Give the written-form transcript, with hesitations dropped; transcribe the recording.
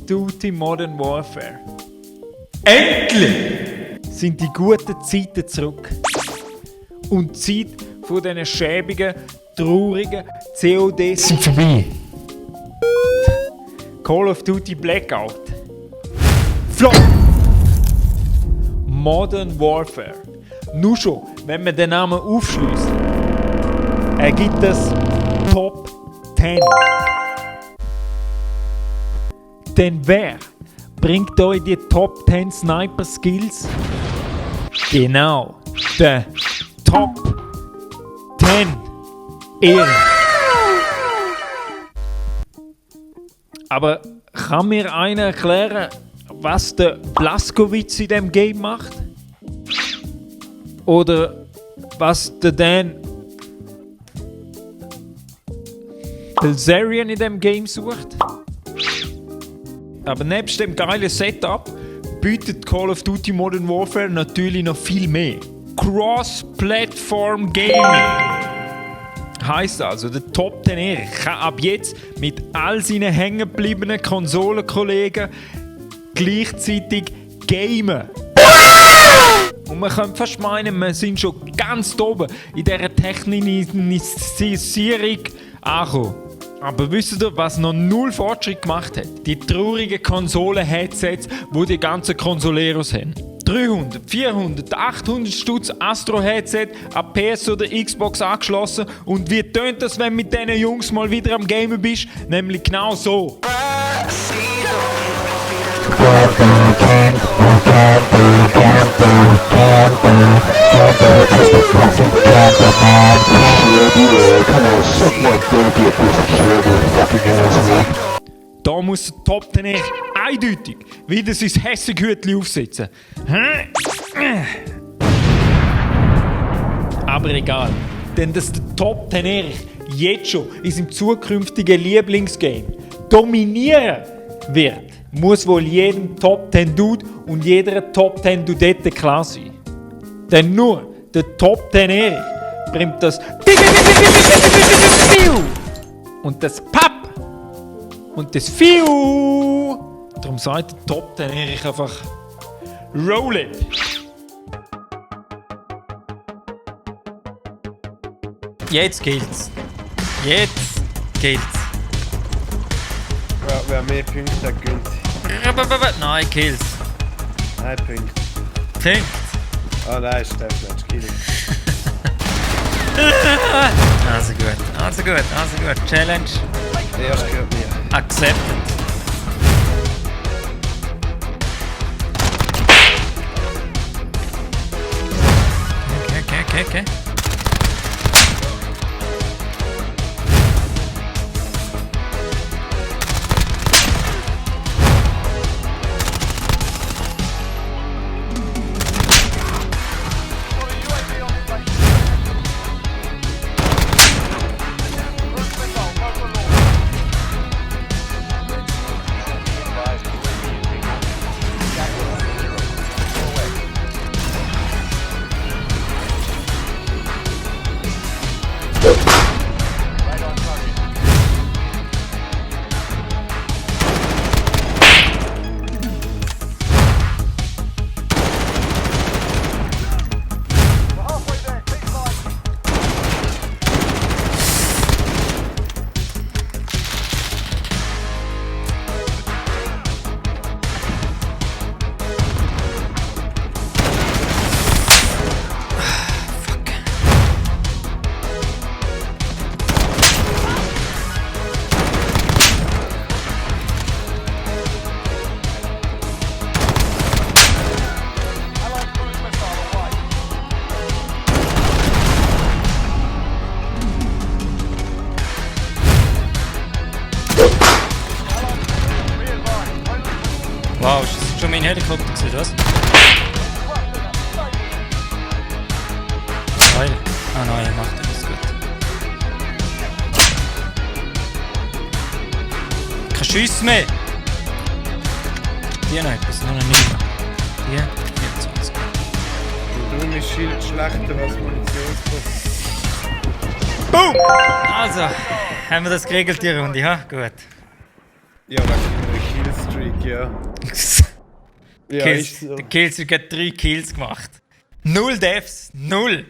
Duty Modern Warfare. Endlich sind die guten Zeiten zurück. Und die Zeit von diesen schäbigen, traurigen CODs sind vorbei. Call of Duty Blackout. Flop! Modern Warfare. Nur schon, wenn man den Namen aufschließt, ergibt es Top 10. Denn wer bringt euch die Top 10 Sniper Skills? Genau, der Top 10 Ehre. Aber kann mir einer erklären, was der Blazkowicz in dem Game macht? Oder was der Dan Bilzerian in dem Game sucht? Aber nebst dem geilen Setup bietet Call of Duty Modern Warfare natürlich noch viel mehr. Cross-Platform Gaming. Heisst also, der Top 10 Ehre kann ab jetzt mit all seinen hängengebliebenen Konsolenkollegen gleichzeitig gamen. Und man könnte fast meinen, wir sind schon ganz oben in dieser Technisierung angekommen. Aber wisst ihr, was noch null Fortschritt gemacht hat? Die traurigen Konsolen-Headsets, die die ganzen Consoleros haben. 300, 400, 800 Stutz Astro-Headset an PS oder Xbox angeschlossen. Und wie tönt das, wenn du mit diesen Jungs mal wieder am Gamen bist? Nämlich genau so. Da muss der Top 10 eindeutig wieder sein Hässegehütli aufsetzen. Aber egal, denn dass der Top 10 jetzt schon in seinem zukünftigen Lieblingsgame dominieren wird, muss wohl jedem Top 10 Dude und jeder Top 10 Dudette klar sein. Denn nur der Top 10 bringt das und das Papp und das Fiu. Darum sagt der Top 10 einfach Roll it! Jetzt gilt's. Jetzt gilt's. Ja, wer mehr Punkte hat, gönnt. Nein, Kills. Nein, Punkte. Punkt. Ah nein, stimmt nicht. Killing. Also gut. Challenge Der erste gehört mir. accepted. Okay. Wow, ist das schon mein Helikopter gewesen, was? Geil. Ah nein, er macht das gut. Kein Schuss mehr! Hier noch etwas, noch nicht mehr. Hier, 24. Und darum ist Schild schlechter als Munitionsbox. Boom! Also, haben wir das geregelt, die Runde, ha? Gut. Ja, wegen einer Killstreak. Ja. Ja, Kills, ist so. der Kills hat gerade 3 Kills gemacht. 0 Deaths, 0.